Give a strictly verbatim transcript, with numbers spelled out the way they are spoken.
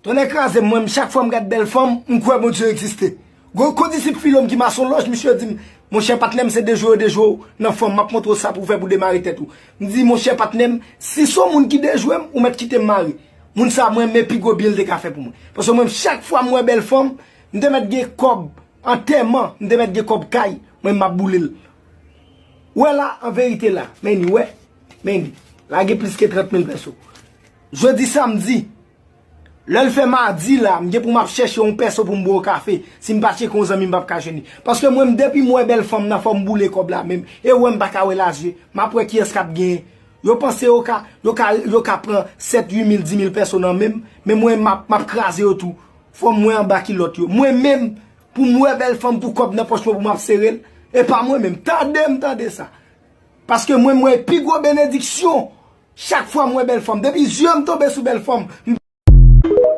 Tonnè kraze m, mwen, chak fwa m gad bèl fanm, m kwè Bondye egziste. Gon, gon disip filo m ki mason lòj, misye di m, monchè patnè m, se dejwe w dejwe w nan fanm, m ap montre w sa pou w fè pou demare tèt ou. M di, monchè patnè m, si se yon moun ki dejwe m, ou mèt kite m mare. Moun sa, mwen, men pi gwo byen l te ka fè pou mwen. Paske mwen, chak fwa m wè bèl fanm, m te mèt gen kòb antèman, m te mèt gen kòb kay, mwen, m ap boule l. Wè la, an verite la, men ni, wè, men ni. La gen plis ke trant mil pèso. Jodi samdi, lè l fè madi la, m gen pou m ap chèche yon pèso pou m bwè yon kafe. Si m pa tcheke yon zanmi, m p ap ka jwenn li. Paske mwen, m depi m wè bèl fanm nan, fò m boule kòb la menm. E wè m pa ka wè laje. M ap wè kiyès k ap genyen. Yo panse yo ka, yo ka, yo ka pran sèt, uit mil, dis mil pèso nan men m. Men mwen, m ap, m ap kraze yo tou. Fò m wè anba kilòt yo. Mwen menm, pou m wè bèl fanm, pou kòb nan pòch mwen, pou m ap sere l. E pa mwen menm. Tande m, tande sa. Paske mwen, mwen, pi gwo benediksyon. Chak fwa m wè bèl fanm, depi zye m tonbe sou bèl fanm, m